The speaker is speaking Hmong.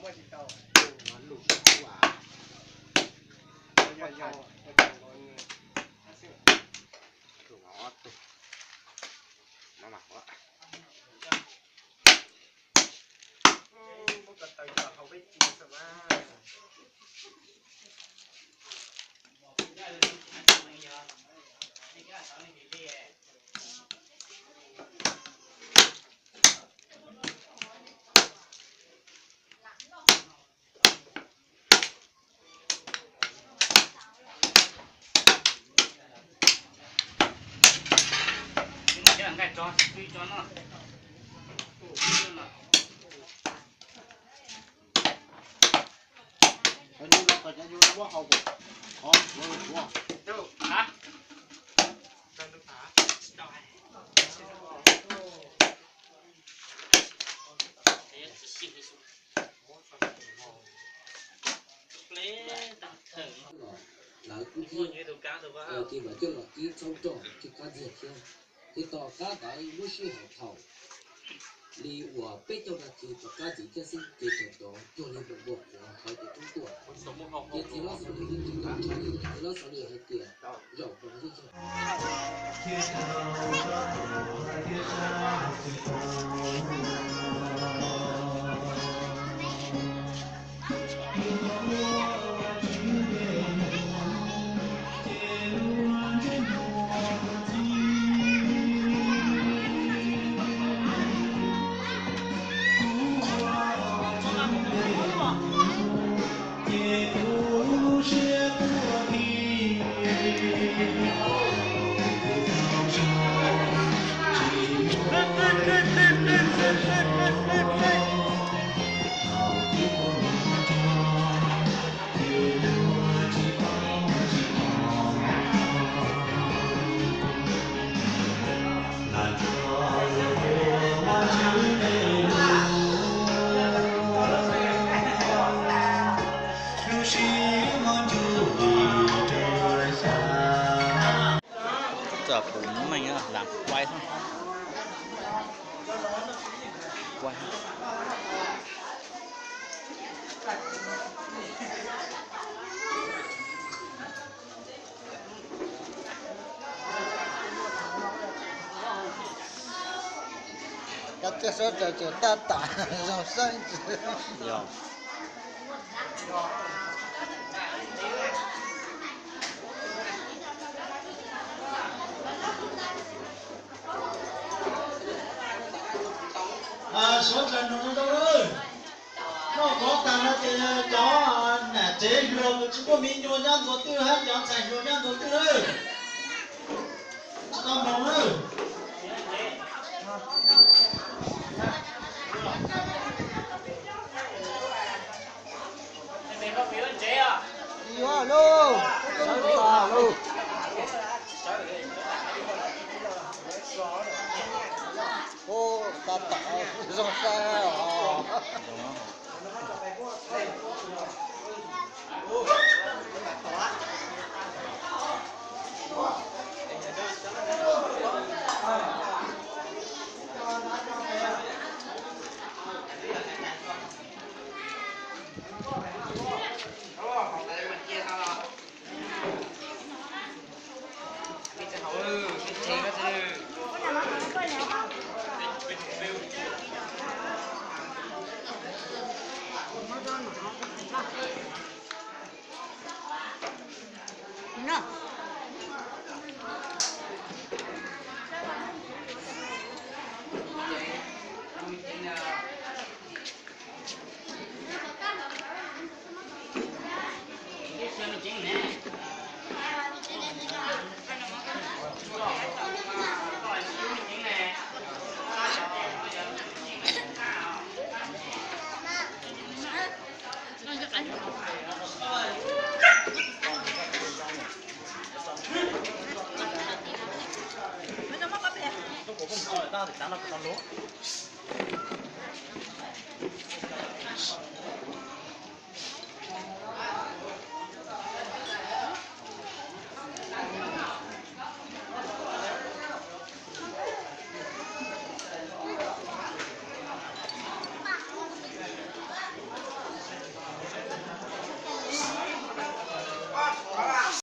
Muaj tsis tau. Lawv kuj thiab, ces mam coj los ib txhob roj coj qab ntxiag thiab. Ces tom qab ntawd lub sij hawm thaum li uas peb caug nas this tom qab ntxiv thiab xwb ces tseem rov cuag li npau npau quav qhov cov roob tuaj. Ces txiv hlob Xov Lwm yeej tsis kam qhov li, txiv hlob Xov Lwm hais tias zaum rau yog yog. Txawm kuv meej lam quay xwb. Quay. Cov txiaj suab raws tseem tab tom zoo saib ntsis. Yog. Suav dlawg nus zoo zoo lawm. Noj qov tag no ces cov nam tsev hluas uas tsis muaj me nyuam nyob ntuas twg hab cov ntxhais hluas nyob ntuas twg lawm. Tsis tau mloog lawm. Yuav lauj, sawv los lauj. Ub, tab tom zoo saib os.